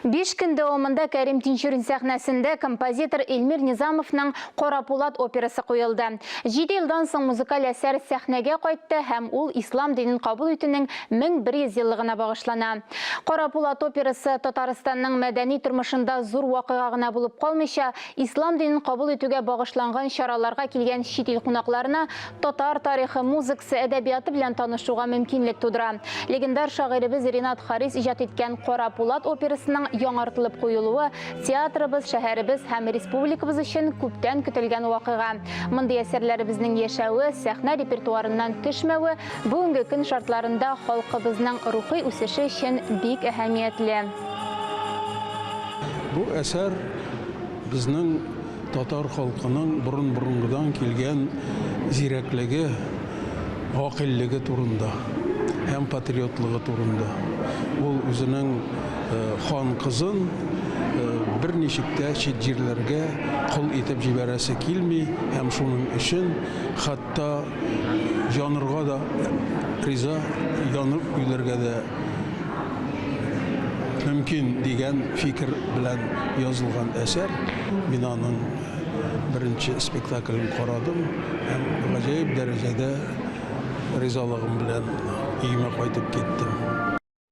5 көн дәвамында Кәрим Тинчурин сәхнәсендә композитор Эльмир Низамовның Кара Пулат операсы куелды. 7 елдан соң музыкаль әсәр сәхнәгә кайтты һәм ул ислам динен кабул итүнең 1100 еллыгына багышлана. Кара Пулат операсы Татарстанның мәдәни тормышында зур вакыйга гына булып калмыйча, ислам динен кабул итүгә багышланган чараларга килгән чит ил кунакларына татар тарихы, музыкасы, әдәбияты белән танышуга мөмкинлек тудыра. Легендар шагыйребез Ренат Харис иҗат иткән Кара Пулат операсының яңартылып куелуы театрыбыз, шәһәребез һәм республикабыз өчен күптән көтелгән вакыйга. Мондый әсәрләребезнең яшәве, сәхнә репертуарыннан төшмәве бүгенге көн шартларында халкыбызның рухи үсеше өчен бик әһәмиятле. Бу әсәр безнең татар халкының борын-борынгыдан килгән зирәклеге, гакыйльлеге турында һәм патриотлыгы турында. Ул үзенең хан кызын берничек тә чит җирләргә кол итеп җибәрәсе килми һәм шуның өчен хәтта янырга да риза, янып үләргә дә мөмкин дигән фикер белән язылган әсәр. Мин аның беренче спектаклен карадым һәм гаҗәеп дәрәҗәдә ризалыгым белән өемә кайтып киттем.